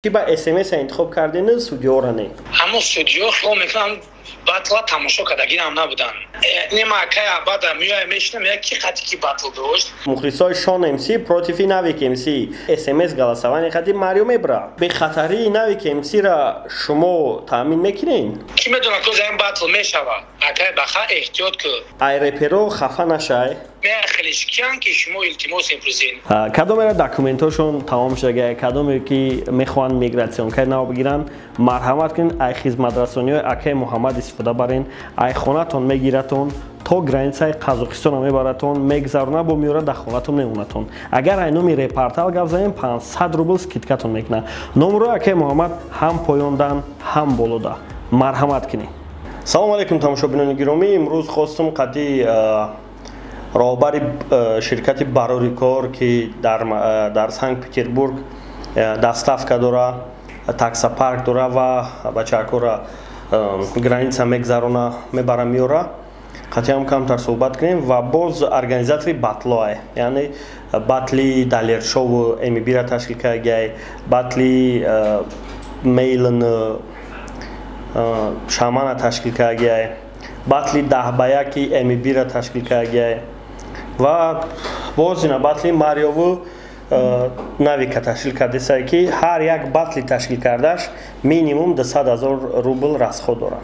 Ки ба СМС интихоб карден, судьёра не? Ҳамон судьё хиёл мекунам батла тамошо кардагиам набудан. Нема акай бада меоя мешинам, як ки қати ки батл дошт. Мухлисои Шон МС против Навик МС. СМС голосование қати Марио мебра. Бехатарии Навик МС-ра шумо таъмин мекунед? Ки медонад, ки ин батл мешава. Акай баха, эҳтиёт ку. Ай реперо хафа нашай. Хелеш киян ки шумо илтимос импрузин. Кадомера документошон тамом шуда, кадоме ки мехоҳанд мигратсионкаи нав бигиранд, марҳамат кунед, ай хизматрасониҳои акаи Муҳаммад истифода барен. Ай хонатон мегиратон, то границаи Қазоқистона мебаратон, мегзарона, бо меёра дар хонатон мемонатон. Агар ай номи Репортал гап занем, 500 рубл скидкатон мекунад. Номро акаи Муҳаммад ҳам поёндан, ҳам болода. Марҳамат кунед. Салому алайкум, тамошобинони гиромӣ. Имрӯз хостум қадди роҳбари ширкати Барори кор, ки дар Санкт Петербург доставка дора, таксопарк дора ва бачаҳакора граница мегзарона, мебара, меёра, қатъиам камтар суҳбат кунем ва боз организатори батлоае, яъне батли Далершову МБ-ра ташкил кардагиай, батли Мейлн Шамана ташкил кардагиай, батли 10 ба 1 МБ-ра ташкил кардагиай ва боз ина батли Мариову Навика ташкил кардесае, ки ҳар як батли ташкил кардаш минимум 200 000 рубл расход дорад.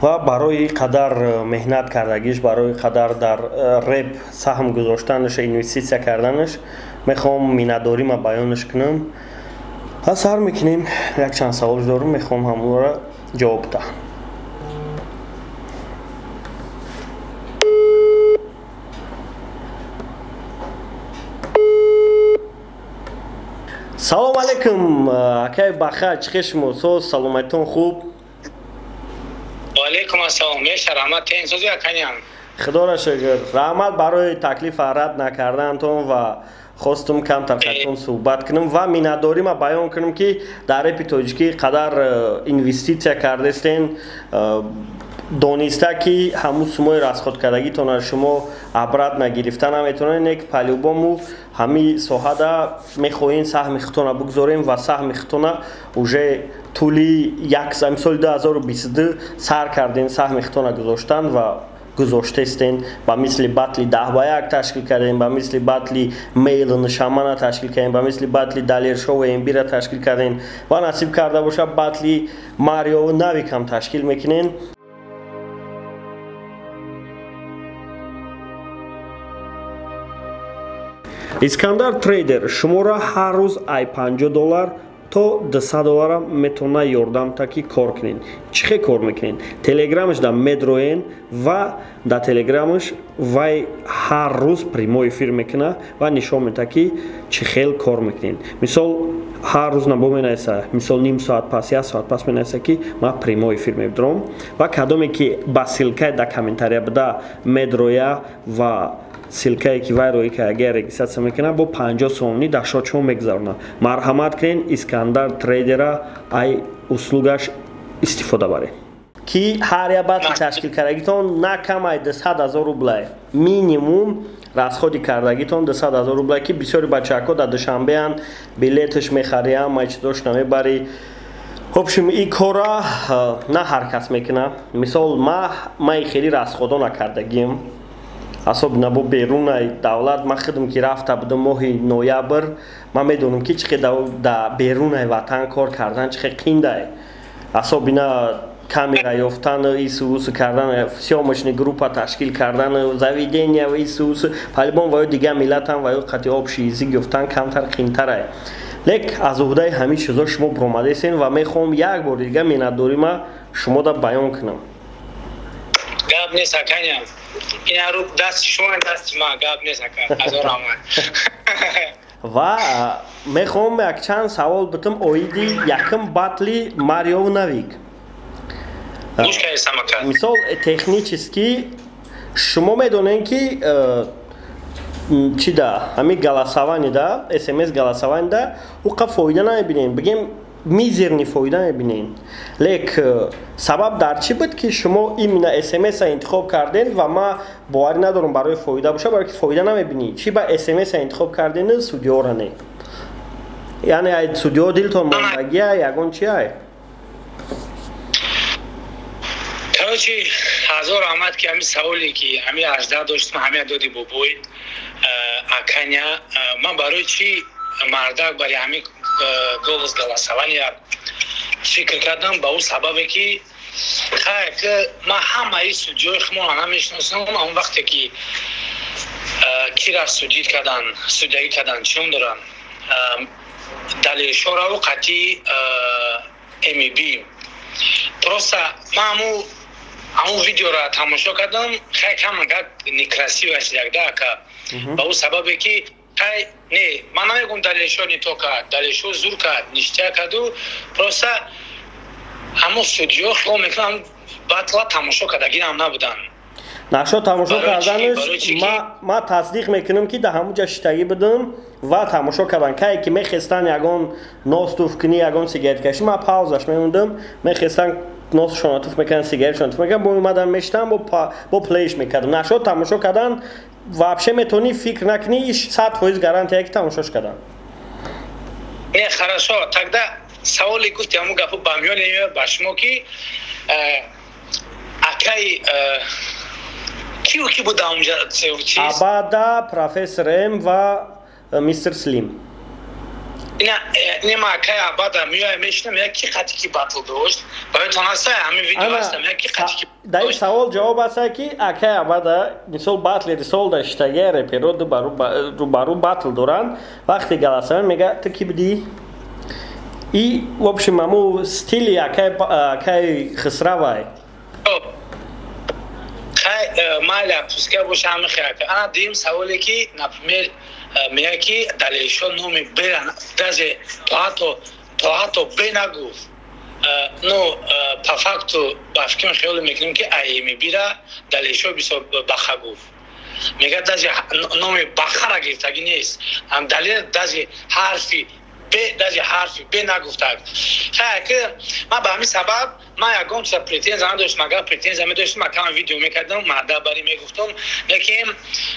Ва барои қадар меҳнат кардагиш, барои қадар дар реп саҳм гузоштанаш, инвеститсия карданаш, мехоҳам миннатдорима баёнаш кунам. Ва сар мекунем, якчанд савол дорам, мехоҳам ҳамонро ҷавоб диҳам. Салом алейкум, акай Баха, чӣ хел шумо? Соз, саломатитон хуб? Алейкум ассалом, меша, раҳмат, тен сози, аканян. Худоро шукр. Раҳмат барои таклифа рад накарданатон ва хостум камтар қатон суҳбат кунам ва миннатдорима баён кунам, ки дар репи тоҷикӣ қадар инвеститсия кардестен, дониста ки ҳамун сумои расходкардагитонро шумо обратно гирифта наметавонед, не ки по-любому ҳамин соҳада мехоҳем саҳми худтона бигзорем ва саҳми худтона уже тӯли як соли 2022 сар кардем, саҳми худтона гузоштан ва гузоштестен. Ба мисли батли 10 ба 1 ташкил кардем, ба мисли батли Мейлн Шамана ташкил кардем, ба мисли батли Далершову Эмбира ташкил кардем ва насиб карда боша, батли Мариову Навикам ташкил мекунем. Искандар Трейдер шуморо ҳар рӯз ай 50 доллар то 200 доллара метавона ёрдам та, ки кор кунед. Чӣ хел кор мекунед? Телеграмаш да медроен ва дар телеграмаш вай ҳар рӯз прямой эфир мекуна ва нишон медиҳад, ки чӣ хел кор мекунед. Мисол, ҳар рӯз набо менависа, мисол, ним соат пас, як соат пас менависа, ки ман прямой эфир медорам. Ва кадоме ки ба ссылкаи дар комментария буда медроя ва ссылкае ки вай роӣ карда регистрация мекунад, бо 50 сомонӣ дар шот шумо мегузаронад. Марҳамат кунед, Искандар Трейдера ай услугаш истифода баред, ки ҳар як батли ташкил кардагитон на кам ай 200 000 рублай, минимум расходи кардагитон 200 000 рублай, ки бисёри бачаҳако дар Душанбеанд, билеташ мехарӣ, ҳамаи чизош намебарӣ. В общем, ин кора на ҳар кас мекунад. Мисол, ман хеле расходо накардагим, особенно бо берунаи давлат. Ман худам ки рафта будам моҳи ноябр, ман медонам, ки чӣ хел да берунаи ватан кор кардан чӣ хел қиндае, особенно камера ёфтан, ису усу кардан, съёмочный группа ташкил кардан, заведения ва ису усу. По-любому ва ё дигар миллатам, ва ё қати общий язык ёфтан камтар қиинтарае. Лек аз уҳдаи ҳамин чизо шумо баромадесен ва мехоҳам як бори дигар миннатдорима шумода баён кунам. Гап нест, аканя, ина рӯ дасти шумо, дасти ман, гап нест, ака, ҳазор раҳмат. Ва мехоҳам якчанд савол битам оиди якум батли Марио Навик. Мисол, технически шумо медонед, ки чи да ҳамин голосование да, СМС голосование да уқа фоида намебинем, бигем, мизерный фоида мебинем. Лек сабаб дар чӣ буд, ки шумо именно СМСа интихоб карден? Ва ман боварӣ надорам барои фоида боша, барое ки фоида намебинӣ. Чӣ ба СМСа интихоб карден, судьёра не? Яъне ай судиё дилтон мондагия, ягон чи ай? Короче, ҳазор раҳмат, ки ҳамин саволе, ки ҳамин ажда доштам, ҳамин доди бобой аканя. Ман барои чӣ мардак бари ҳамин голос голосования фикр кардам, ба ӯ сабабе, ки хайр, ман ҳамаи судиёи худмонро намешиносам. Он вақте ки кира судид кардан, судягӣ кардан, чӣ ном дорам, Далершораву қатъи мб, просто ман ҳамун видеоро тамошо кардам. Хай, камакак некрасиво шидагда, ака, ба ӯ сабабе, ки хай, не, ман намегӯм Далершо не то кард, Далершо зур кард, ништяк карду. Просто ҳамун судиё хиёл мекунам батла тамошо кардагинам набуданд. Нашо тамошо карданаш ма тасдиқ мекунам, ки дар ҳамун ҷа шиштагӣ будам ва тамошо кардан. Кае ки мехестан ягон нос туф кунӣ, ягон сигарет кашӣ, ма паузаш мемондам. Мехестан, носшона туф мекардан, сигаретшона туф мекардан, бо меомадан, мештан, бо плейш мекардам. Нашо тамошо кардан вообще метавонӣ фикр накунӣ, иш 100% гарантия, ки тамошош кардан. Не, хорошо, тогда саволе гуфти, ҳамун гапо ба миён меояд ба шумо, ки акай киу ки буд онҷа? Абада, Профессор М ва Мистер Слим. Нема, акай Абада меоя, мешинам, я ки қати ки батл дошт, бароятон ҳаста ҳамин видео ҳастам, я ки қати ки? Дар ин савол ҷавоб аста, ки акай Абада, мисол, батлери сол дар шитагия реперо рӯбарӯ батл доранд, вақте голосование мега, ту ки будӣ? И в общем, аму стили акай Хисравай. Хай, майля, пускай боша ҳамин хел. Ана дуюм саволе, ки, например, мега, ки Далершо номи бера даже то ҳатто бе нагуфт. Ну, по факту, ба фикрам, хиёле мекунем, ки аймбира Далершо бисёр баха гуфт. Мега, даже номи бахара гирифтагӣ нест, Далер даже ҳарфи б, даже ҳарфи б нагуфтаг. Хай, ки ман ба ҳамин сабаб ман ягон чиза претензия надоштам. Агар претензия медоштам, акама видео мекардам, марда барӣ мегуфтам. Лекин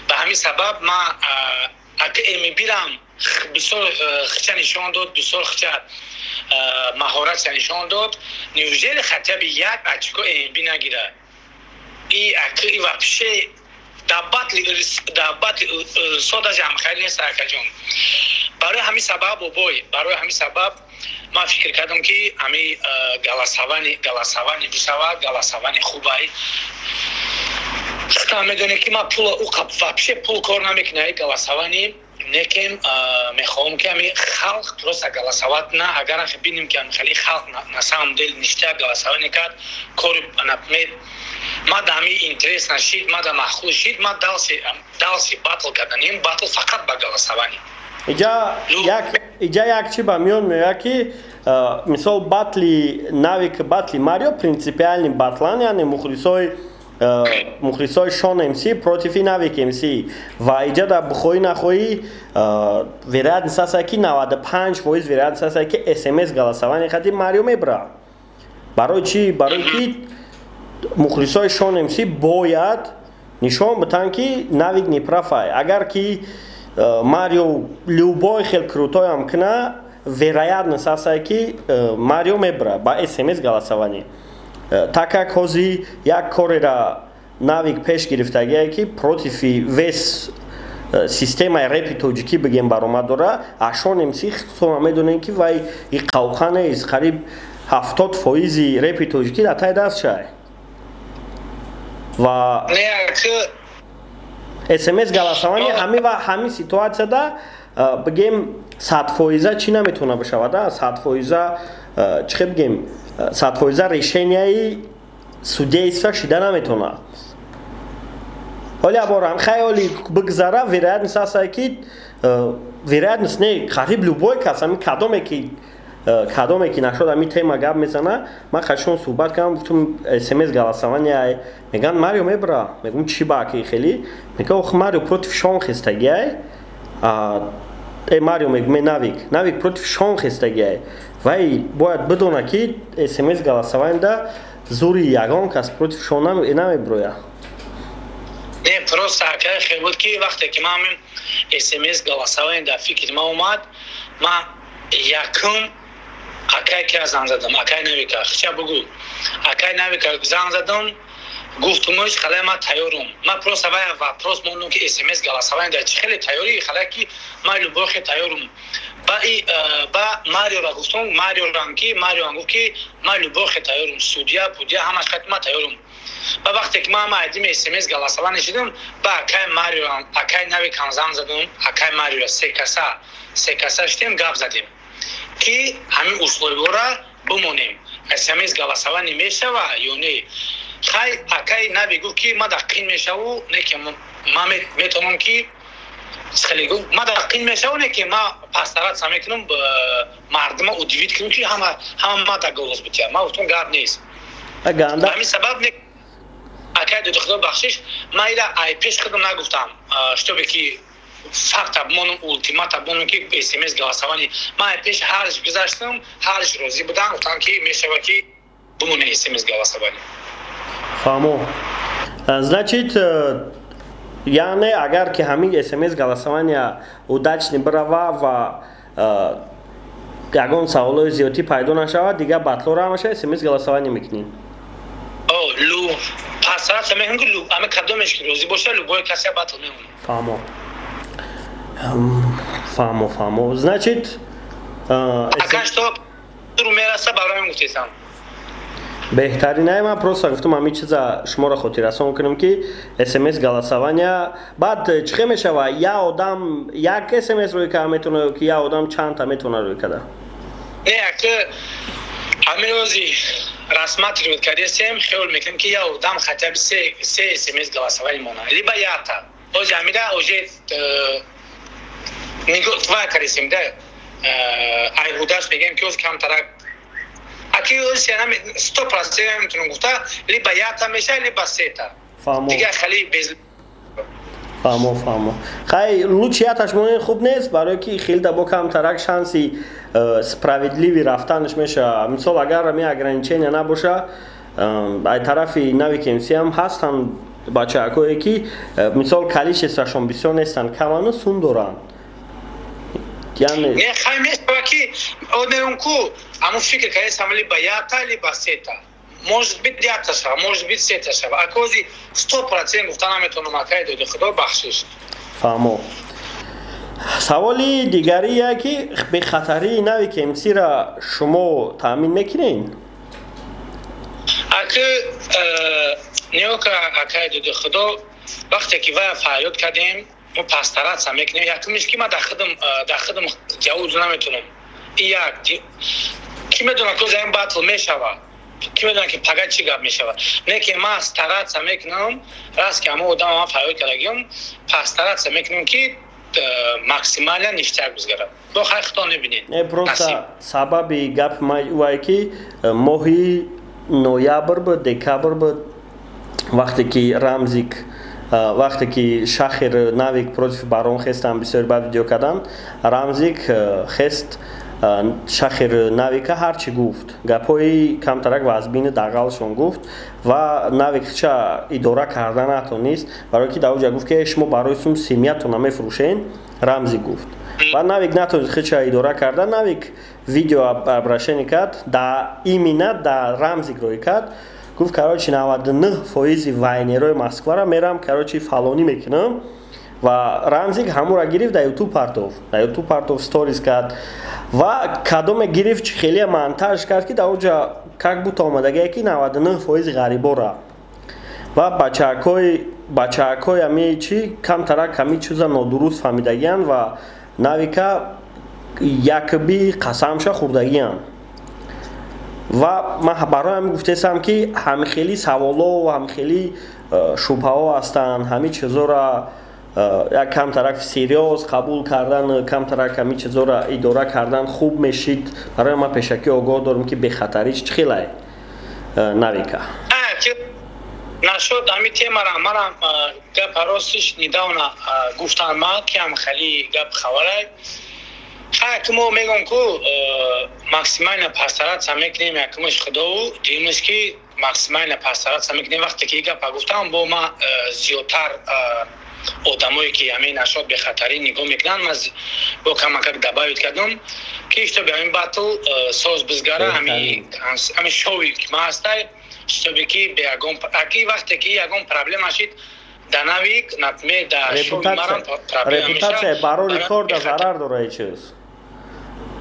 ба ҳамин сабаб ман ака мбирам бисёр хича нишон дод, бисёр хича маҳоратша нишон дод. Неужели хотя бы як очко мб нагирад? И ака, и вообще дар батли сода ҷамъхайр нест, акаҷон. Барои ҳамин сабаб, бобой, барои ҳамин сабаб ман фикр кардам, ки ҳами голосование бишавад, голосование хубай. Худам медонем, ки ман пула вообще пул кор намекунам, голосование некем. Мехоҳам, ки ҳами халқ просто голосовать на. Агар бинем, ки хеле халқ на самом деле ништяк голосование кард, кори, например, ма да ҳами интерес нашид, ма да маъқул шид, ма дальше батл карданем, батл фақат ба голосование. Иҷа як чи ба миён меояд, ки мисол, батли Навик, батли Марио принципиальный батлан, яъне мухлисои Шон МС против Навик МС. Ва иҷа дар бихоҳӣ нахоҳӣ, вероятность аста, ки 95% вероятность аста, ки смс голосование хати Марио мебра. Барои чӣ? Барои ки мухлисои Шон МС бояд нишон битанд, ки Навик неправ ай. Агар ки Марио любой хел крутоям куна, вероятность аста, ки Марио мебра ба смс голосование, так как ҳозир як корера Навик пеш гирифтагие, ки против весь системаи репи тоҷикӣ бигем баромад дора. Ашон МС худтона медонем, ки вай и қавқа нест, қариб 70 фоизи репи тоҷикӣ дар таи дастшай. Ва смс голосование ҳами ва ҳамин ситуатсияда, бигем, 100 фоиза чӣ наметавона бишавада, 100 фоиза, чӣ хел бигем, 100 фоиза решенияи судейства шида наметавонад. Ҳоли аборам хаёли бигзара, вероятность аста, ки вероятность не, қариб любой кас ҳамин кадоме ки нашуд, ҳамин тема гап мезана, ман қашон суҳбат кардам, гуфтам, смс голосование меган, Марио мебра. Мегум, чӣ ба ки хеле мега, ох, Марио против Шон хестагиай. Э, Марио мегуме, Навик против Шон хестагиай. Вай бояд бидона, ки смс голосование зури ягон кас против Шон намеброя. Не, просто акай хел буд, ки вақте ки ман ҳамин смс голосование дар фикри ман омад, ман Якум акай ки занг задам, акай Навика, хича бугу. Акай Навика занг задам, гуфтумш, халай, ма тайёрум. Ма просто вая вопрос мондум, ки смс голосование да чи хеле тайёрӣ, халай, ки ма любой хе тайёрум. Ба и ба Мариора гуфтум, Мариорам ки Мариоам гуфт, ки ма любой хе тайёрум, судья пудя ҳамаш хат ма тайёрум. Ба вақте ки ма айдими смс голосование шидам, ба акай Мариоам, акай Навикам занг задам, акай Мариора се каса шидем, гап задем, ки ҳамин условиҳоро бимонем, смс голосование мешава ё не. Хай, акай Нави гуфт, ки ма дар қин мешаву, не ки ма метавонам, ки хеле гуфт, ма дар қин мешаву, не ки ма постараться мекунам мардума удивить кунам, ки ҳама ма дар голос битя. Ма гуфтам, гап нест. Ҳамин сабаб не, акай дуди худо, бахшиш, ма ила ай пеш худам нагуфтам, чтобы ки факта бимонам, ултимата бимонам, ки смс голосование. Ма ай пеш ҳарш гузаштам, ҳарш розӣ будам, гуфтам, ки мешава, ки бимоне смс голосование. Фаҳмо. Значит, яъне агар ки ҳамин смс голосования удачно бирава ва ягон саволои зиёдтӣ пайдо нашавад, дигар батлора ҳамаша смс голосование мекунем. Лу пасарат мекунем, ки ами кадомеш ки розӣ боша, любой касе батл мемонад. Фаҳмо, фаҳмо, фаҳмо. Значит, акаш то ру мераса, барои гуфтесам. Беҳтаринае. Ман просто гуфтам, ҳамин чиза шуморо хотиррасон кунем, ки смс голосования баъд чӣ хел мешава? Я одам як смс рӯй карда метавона, ки я одам чандта метавона рӯй карда? Не, ака, ҳамин рози рассматривать кардесем, хеёл мекунем, ки я одам хотя бы се смс голосование мона либо ята. Ози ҳамида уже нигоҳ кардесем да, айҳудаш мегӯем, ки оз камтарак аки 100% наметунам гуфта, либо ята меша, либо сета, дигар хеле без. Фаҳмо, фаҳмо. Хай, лучше яташ монен хуб нест, барое ки хеле да бо камтарак шанси справедливый рафтанаш меша. Мисол, агар ами ограничения набоша, ай тарафи Нави КМСиам ҳастанд бачаҳакое, ки мисол, количествашон бисёр нестанд, каману сум доранд. Яъне не, хай, мешава, ки однеум ку аму фикр кардесам, либо ята, либо сета, может быть, ята шава, может быть, сета шава. Акози 100% гуфта наметавонам, акай доди худо, бахшиш. Фаҳмо. Саволи дигарие, ки бехатарии Нави КМСира шумо таъмин мекунед? Аки неока, акай доди худо, вақте ки вая фарёд кардем, мо постараться мекунем. Якумиш, ки ма дар худам ҷавоб наметавонам. Як ки медонам, ки ин батл мешава, ки медонам, ки пага чӣ гап мешава. Не ки ма стараться мекунам, раст ки ҳама одам ма фарёд кардагиам, постараться мекунам, ки максимально ништяк бизгарад. Бо хай, худо мебинед. Не, просто сабаби гапи ма увае, ки моҳи ноябр буд, декабр буд, вақте ки Рамзик, вақте ки Шахир Навик против Барон хестан, бисёр бад видео кардан, Рамзик хест, Шахир Навика ҳарчи гуфт, гапҳои камтарак вазбини дағалшон гуфт ва Навик ча идора карда натонист, барое ки дар оҷа гуфт, ки шумо барои сум семьятона мефурӯшен, Рамзи гуфт. Ва Навик натонист хича идора карда. Навик видео обращение кард, да, именно да Рамзик рӯй кард, гуфт: «Короче, 99 фоизи вайнерои Москвара мерам, короче, фалонӣ мекунам». Ва Рамзик ҳамура гирифт, дар Ютуб партов, дар Ютуб партов, сторис кард ва кадоме гирифт, чи хеле монтаж кард, ки дар оҷа как будто омадагие, ки 99 фоизи ғарибора ва бачаакҳои ами чи камтарак ҳами чиза нодуруст фаҳмидагиянд ва Навика якби қасамша хӯрдагиянд. Ва ман барои ҳамин гуфтесам, ки ҳамихели саволо ва ҳамихели шубҳаҳо ҳастанд, ҳамин чизора як камтарак всерьёз қабул кардан, камтарак ҳамин чизора идора кардан хуб мешид. Барои ман пешакӣ огоҳ дорам, ки бехатарӣ чӣ хелай Навика. Нашуд ҳамин темара. Манам гап ростиш недавно гуфтан ма, ки ҳам хеле гап хабарай. Хай, ки мо мегӯм, ку максимально постараться мекунем. Якумаш худову, дуюмаш ки максимально постараться мекунем. Вақте ки гапа гуфтам, бо ма зиёдтар. Одамое ки ҳамин нашод бехатарӣ нигоҳ мекунанд, ман бо камакак добавить кардам, ки чтобы ҳамин батл соз бизгара, ҳамин шоуи ки ма ҳастай, чтобы ки бе ягон аки вақте ки ягон проблема шид да навик, например, да шоуи марам проблема. Репутация барори кор да зарар дора чиз,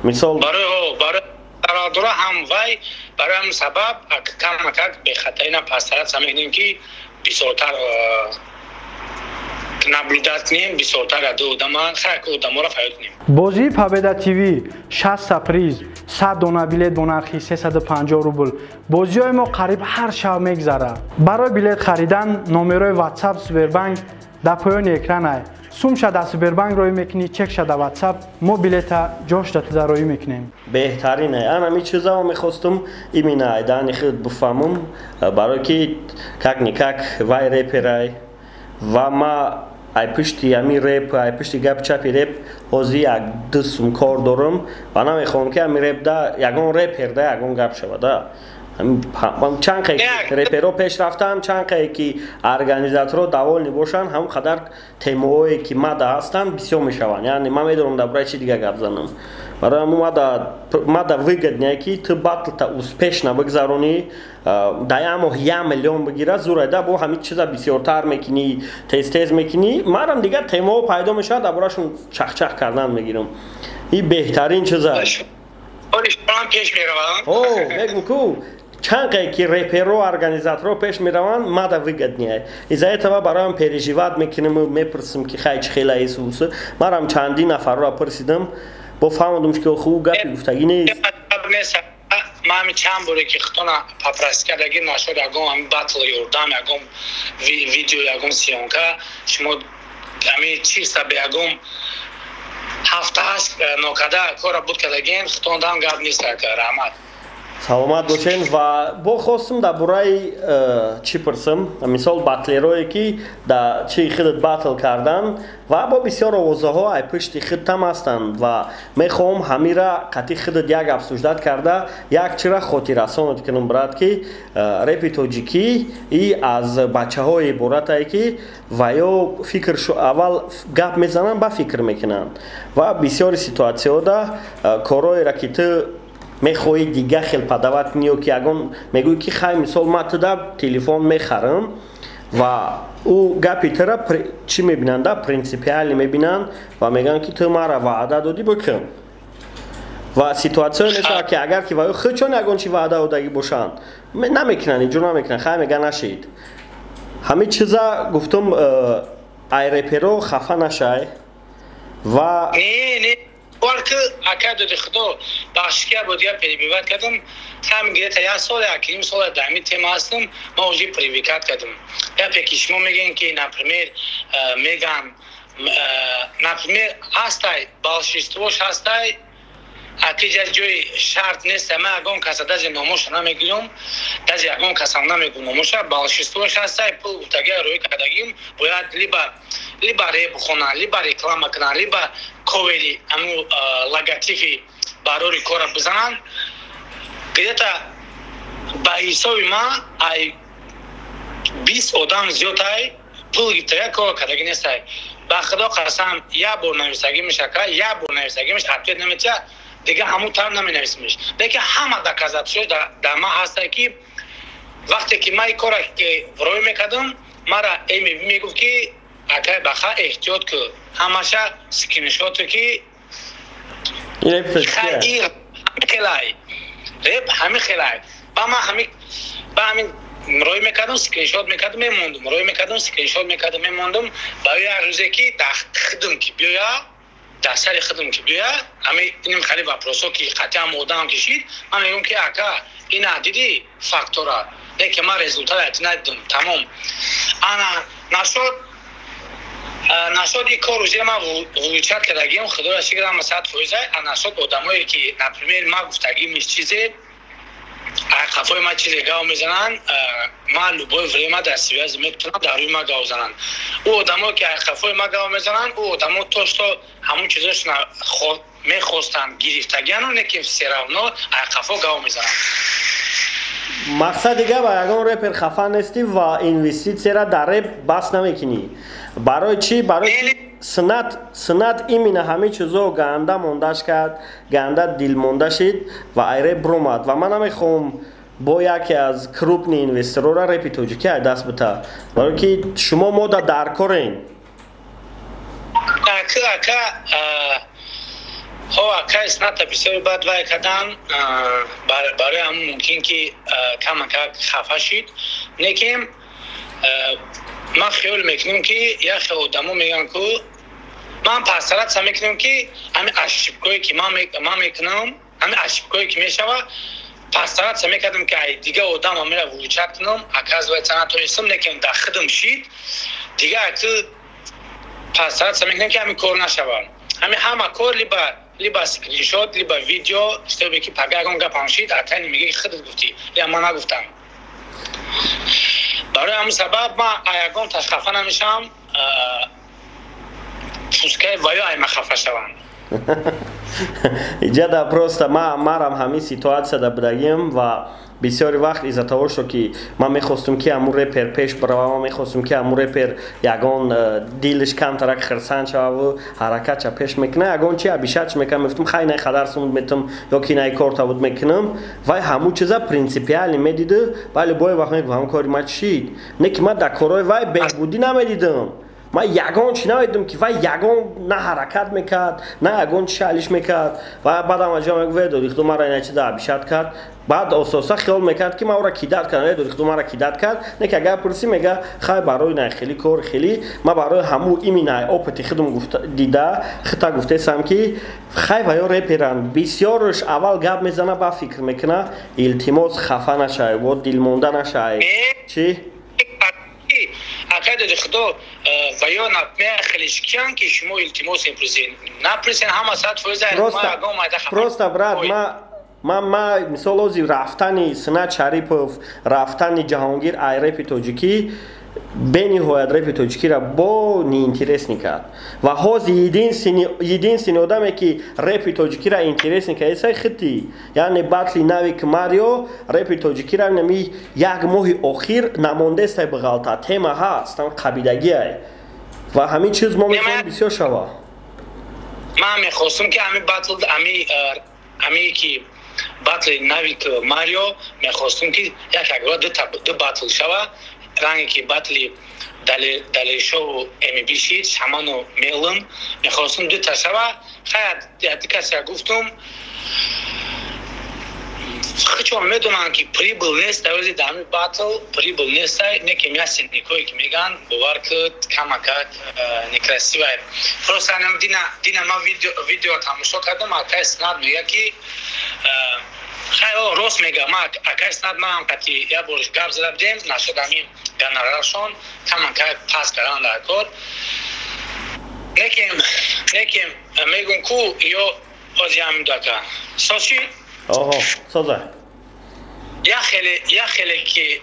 мисол. Барои зарар дора ҳам вай. Барои ҳамин сабаб камакак бехатарина постараться мекунем, ки бисёртар наблюдать кунем, бисёртар аду одама хайр одаморо фаёд кунем. Бозии Победа ТВ: 60 приз, 100 дона билет бо нархи 350 рубл. Бозиҳои мо қариб ҳар шаб мегзарад. Барои билет харидан номерои WhatsApp Сбербанк дар поёни экранай. Сумша дар Сбербанк роӣ мекунӣ, чекша дар WhatsApp, мо билета ҷош датида роӣ мекунем. Беҳтарин. Ан ҳамин чизаро мехостум именно айдани худ бифаҳмам, барое ки как никак вай реперай ва ма ай пушти ҳамин реп, ай пушти гапи чапи реп ҳозир як ду сум кор дорам ва намехоҳам, ки ҳамин репда ягон реперда ягон гап шавада. Чанд қае реперо пеш рафтам, чанд қае ки организаторо довольный бошанд, ҳамон қадар темаҳое ки мада ҳастанд, бисёр мешаванд. Яъне ман медонам, дар бораи чи дига гап занам. Барои ҳамун мада выгоднее, ки ту батлта успешно бигзаронӣ, дар як моҳ 1 миллион бигира, зурайда бо ҳамин чиза бисёртар мекунӣ, тез тез мекунӣ, марам дигар темаҳо пайдо мешавад, дар борашон чахчах кардан мегирам. И беҳтарин чиза. Мегум ку, чанд қае ки реперо, организаторо пеш мераванд, мада выгоднее. Из-за этого бароям переживать мекунем, мепурсим, ки хай, чи хела исус. Марам чандин нафарро пурсидам, бо фаҳмадум, ки хуб гапи гуфтагӣ нест. Ман ҳамин чанд боре ки худтона попросить кардаги нашуд, ягон ҳамин батл ёрдам, ягон видео, ягон съёмка, шумо ҳамин чиста бе ягон ҳафта ҳашт нокада кора буд кардагем, худтон гап нест, раҳмат. Саломат бошен. Ва бо хостум дар бораи чӣ пурсам. Мисол, батлерое ки да чи худат батл кардан ва бо бисёр овозаҳо ай пушти худтам ҳастанд ва мехоҳам ҳамира қатъи худат як обсуждать карда, як чира хотиррасонат кунам, брат, ки репи тоҷикӣ и аз бачаҳое иборатае, ки ва ё фикр аввал гап мезананд, ба фикр мекунанд. Ва бисёри ситуатсияҳода корҳоеро, ки ту мехоҳӣ дига хел подавать кунӣ ё ки ягон мегӯӣ, ки хай, мисол, ман туда телефон мехарам, ва ӯ гапи тура чӣ мебинанда, принципиально мебинанд ва мегӯянд, ки ту мара ваъда додӣ, бикун. Ва ситуатсияе мешавад, ки агар ки ва худшон ягон чи ваъда додагӣ бошанд, намекунанд, иҷро намекунанд, хай, мега, нашид. Ҳамин чиза гуфтум, ай реперо хафа нашай ва Балки, ака доди худо, бахшикия бо дигар перебивать кардам. Ҳам где-то як сол, як ним сол дар ҳамин тема ҳастам, ман уже привыкать кардам. Гапе ки шумо мегӯем, ки, например, меган, например, ҳастай, большинствош ҳастай, акиҷа ҷои шарт нест. Ман ягон каса даже номоша намегирам, даже ягон касам намегӯм номоша. Большинствош ҳастай, пул гуфтагия рӯй кардагим, бояд либо реп хонанд, либо реклама кунанд, либо ковери аму логотипи барори кора бизананд. Где-то ба ҳисоби ман ай 20 одам зиёд ай пул гирифтага кор кардаги нестай. Ба худо қасам, як бор нависагӣ мешака, як бор нависагӣ меш, ответ наметиҳад, дига ҳамун тавр наменависимеш. Лекин ҳама доказательство дар ман ҳастай, ки вақте ки ман ин кора роӣ мекардам, мара эми мегуфт, ки акай баха, эҳтиёт ку, ҳамаша скриншото, ки хелай реп, ҳами хелай. Ба ман ҳами ба ҳамин роӣ мекардам, скриншот мекардам, мемондум, роӣ мекардам, скриншот мекардам, мемондум. Ба як рӯзе ки дар худам ки биёя, дар сари худам ки биёя, ҳами иним хеле вопросо ки қатъиан одам кишид, ман мегӯям, ки ака, ина дидӣ фактора, не ки ман результат надидам, тамом. Ана нашод и кор уже ман выручать кардагиам, худоро шукр, ҳама 100%. А нашод одамое ки, например, ман гуфтагим чизе, қафои ман чизе гав мезананд, ман любое время дар связи метавонам, дар рӯи ман гав зананд. Ӯ одамое ки қафои ман гав мезананд, ӯ одамо то что ҳамун чизошона мехостанд, гирифтагиану, не ки все равно қафо гав мезананд. Мақсади гап, ягон репер хафа нестӣ ва инвеститсияра дар реп бас намекунӣ. Барои чӣ? Барои Сунат именно ҳамин чизо ганда мондаш кард, ганда дилмонда шид ва айре бромад. Ва ман намехоҳам бо яке аз крупный инвесторора репи тоҷикӣ ай даст бита, барое ки шумо мода даркорен. Ака, ҳо, акай Сната бисёри бад вай кардан, барои ҳамн мумкин ки камакак хафа шид. Лекин ман хиёл мекунам, ки яхе одамо мегӯянд ку ман постараться мекунам, ки ҳамин ошибкое ки ман мекунам, ҳамин ошибкое ки мешава, постараться мекардам, ки ай дига одам амира выручать кунам. Оказывается, натонистам, лекин дар худам шид. Дига аки постараться мекунам, ки ҳамин кор нашава. Ҳамин ҳама кор либо скриншот, либо видео, чтобы ки пага ягон гапам шид, акайни мега, ки худат гуфтӣ, я ман нагуфтам. Барои ҳамин сабаб ман ягон таш хафа намешавам, пускай ваё айма хафа шаванд. Иҷада просто марам ҳамин ситуатсияда будагим ва бисёри вақт из-за того, что ки ман мехостум, ки ҳамун репер пеш барава, ман мехостум, ки ҳамун репер ягон дилиш камтарак хирсанд шававу ҳаракатша пеш мекуна, ягон чи обещать мекунам, мефтум, хай, най хадар сумуд метум ё ки най корта буд мекунам. Вай ҳамун чиза принципиально медиду, вале бое вақт мегуфт: «Ҳамун кори ма чид?» Не ки ман дар корҳои вай беҳбудӣ намедидам, ман ягон чи намедидам, ки вай ягон на ҳаракат мекард, на ягон чи алиш мекард. Ва баъдам аҷа мегуфт: «Додихду мара ина чиза обещать кард». Баъд ососа хиёл мекард, ки ман ӯра кидать кардам, додихду мара кидать кард. Не ки агар пурсӣ, мега: «Хай, барои най хеле кор хеле ман барои ҳаму именно опыти худам дида хита гуфтесам, ки хай, ва ё реперанд, бисёрш аввал гап мезана, баъд фикр мекуна». Илтимос, хафа нашай, во дилмонда нашай. Чӣ? Акай доди худо, ва ё например хелеш киян, ки шумо илтимос мепурсед, напурсен, ҳама 100%. Просто, брат, ма мисол ози рафтани Сунат Шарипов, рафтани Ҷаҳонгир ай репи тоҷикӣ бениҳоят репи тоҷикиро бо неинтересный кард. Ва ҳозир единственный одаме, ки репи тоҷикиро интересный кард, эсай хити, яъне батли Навик Марио репи тоҷикиро нами як моҳи охир намондестай, бағалта тема ҳаст, қабидагиай, ва ҳамин чиз мо мехоҳем бисёр шава. Ман мехостум, ки ҳами батл, ҳами ки батли Навик Марио, мехостум, ки як ягора ду батл шава, ранге ки батли Далершову МБ шид, Шаману Мелн, мехостум дута шава. Хай, яди касе гуфтум, хичон медонанд, ки прибыль нест ози дар батл, прибыль нестай. Некем ясенникое ки меган, бовар куд, камакак некрасивай. Просто дина ман видео тамошо кардам, акай Снат мега, ки хай, рост мега. Ма акай Снат ман қати як бор гап зада будем, нашуд ҳамин гонораршон камакак пас кардан дар кор. Некем мегум ку ё ози ҳамин дака сочи. Оҳо, соза. Як хеле ки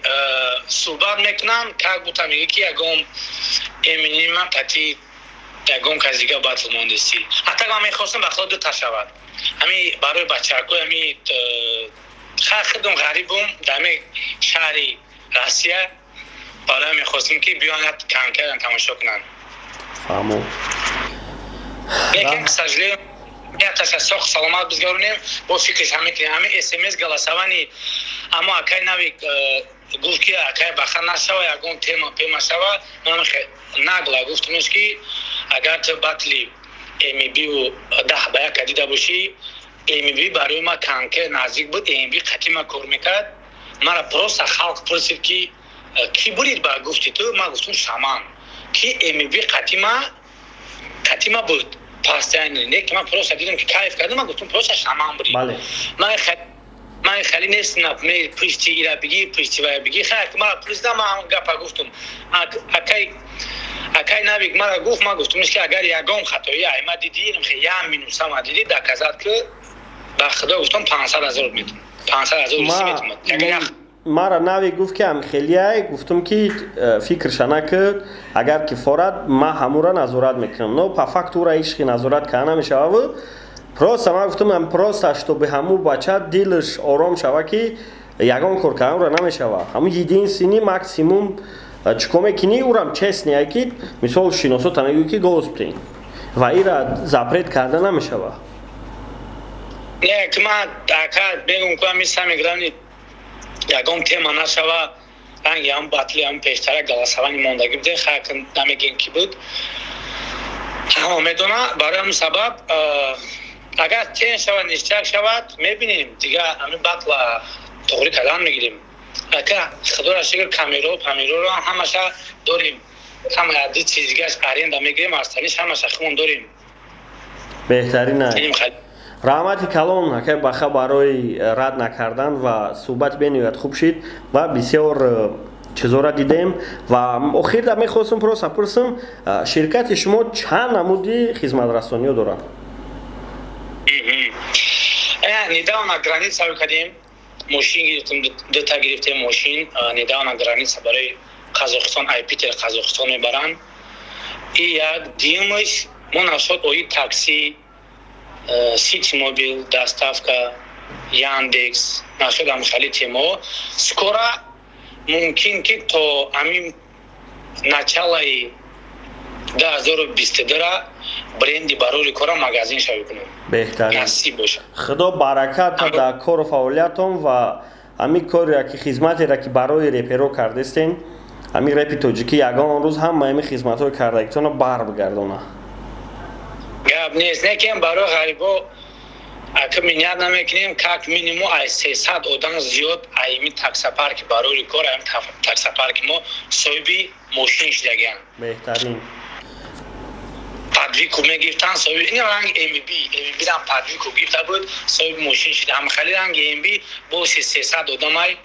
суҳбат мекунам, как будто меги, ки ягон эминима қати ягон кас дига батл мондестӣ. Ҳатто ман мехостам, ба худо, дута шавад, ҳами барои бачаҳакои ҳами хай, худум ғарибум дар ҳами шаҳри Россия, барои мехостем, ки биёянд, конкретно тамошо кунанд. Фаҳмо. Лекин, к сожалению, яташа соқ саломат бизгаронем, бо фикраш ҳаме ки ҳами смс голосование. Аммо акай Навик гуфт, ки акай баха нашава, ягон тема пема шава. Ман нагла гуфтумеш, ки агар ту батли МБу 10-1 дида бошӣ, МБ барои ма конкрет наздик буд, МБ қатӣ ма кор мекард. Мара просто халқ пурсид, ки кӣ бурид ба гуфти ту? Ман гуфтум, Шаман, ки МБ қатима буд постоянно. Не ки ман просто дидам, ки кайф кардам, ман гуфтум, просто Шаман бурид. Ман хеле нест, например, пушти ира бигӣ, пушти вая бигӣ. Хайр, мара пурсидам, ман гапа гуфтум. Акай Навик мара гуфт, ман гуфтумш, ки агар ягон хатои айма дидӣ, як минусама дидӣ, доказать ки, ба худо гуфтам, 500 000 метум, 500 000 руси метум. Мара Нави гуфт, ки ҳамхелияй, гуфтум, ки фикрша накард, агар ки форад, ман ҳамура назорат мекунам. Но по факту ура ҳеч назорат карда намешававу просто ман гуфтум, просто чтобы ҳаму бача дилаш ором шава, ки ягон кор карданро намешава. Ҳамун единственный максимум. Чӣ кор мекунӣ? Урам честный ай, ки мисол шиносота мегӯӣ, ки голос битен, ва ира запрет карда намешава. Не, ки ман, ака, мегум, ку ами самый главный ягон тема нашава, ранги ҳам батли ҳам пештара голосование мондагӣ буде, хак намегем, ки буд, ҳама медона. Барои ҳамин сабаб, агар тен шавад, ништяк шавад, мебинем, дига ҳамин батла тоғрӣ кардан мегирем. Ака, худоро шукр, камеро памероро ҳамаша дорем, ҳама ди чиз дигаш аренда мегирем, астаниш ҳамаша хумон дорем. Беҳтарин. Раҳмати калон, акай Баха, барои рад накардан, ва суҳбат бениҳоят хуб шид ва бисёр чизора дидем. Ва охирда мехостум просто пурсам, ширкати шумо чанд намуди хизматрасониё дорад? Недавно граница кардем, мошин гирифтем, дута гирифтем мошин недавно, граница барои Қазоқистон, ай Питер Қазоқистон мебаранд. И як дуюмаш, мо нашод ои такси, Сити Мобил, доставка, Яндекс, нашод ҳамхали темо. Скоро мумкин ки то ҳамин началаи 2022 бренди «Барори кора» магазин шавӣ кунем. Беҳтарин. Насиб бошад. Худо бараката дар кору фаъолиятон ва ҳамин коре ки, хизматеро ки барои реперо кардестен, ҳамин репи тоҷикӣ ягон рӯз ҳама ҳамин хизматҳои кардагитонро бар бигардона. Гап нест, некем барои ғарибо, ака, миннат намекунем. Как минимум ай 300 одам зиёд айми таксопарки «Барори кор», ами таксопарки мо соҳиби мошин шудагианд. Беҳтарин. Под выкуп мегирифтан, соҳиби ин ранг МБ, МБ под выкуп гирифта буд, соҳиби мошин шуда. Ҳамхали ранги МБ боси 300 одамай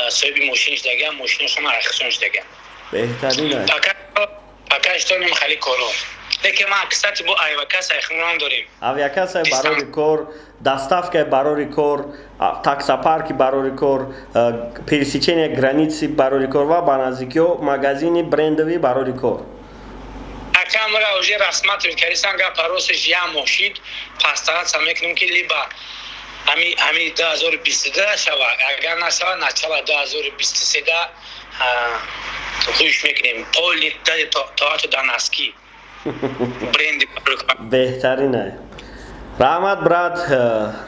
соҳиби мошин шудагианд, мошинашон архисон шудагианд. Беҳтарин. Пока что ним хали коро. Лекин ма, кстати, бо авиакассаи худмон дорем. Авиакассаи «Барори кор», доставкаи «Барори кор», таксопарки «Барори кор», пересечение границы «Барори кор» ва ба наздикиҳо магазини брендовый «Барори кор». Акамра уже рассматривать кардисан, гапа росташ як моҳ шид, постараться мекунем, ки либо ами 2022 шава, агар нашава, начало 2023 гӯш мекунем, полный тоату да носки бренди. Беҳтарин. Раҳмат, брат,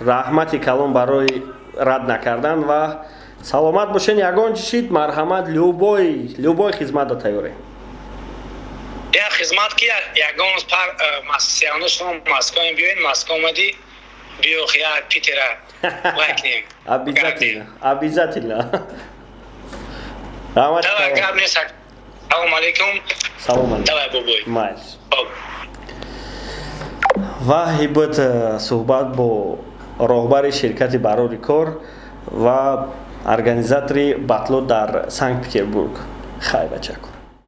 раҳмати калон барои рад накардан ва саломат бошен. Ягон чи шид, марҳамат, любой хизматда тайёрем. Як хизмат ки ягон пар масиано, шумо Москва биёед, Москва омадӣ, биё, як Питера вайкнем. Обязательно, обязательно. Раҳмат. Давай, гап нест. Салом алейкум. Салом алейкум. Давай, бобой. Майс. Ва ҳибат суҳбат бо роҳбари ширкати «Барори кор» ва организатори батло дар Санкт Петербург. Хай, бачако.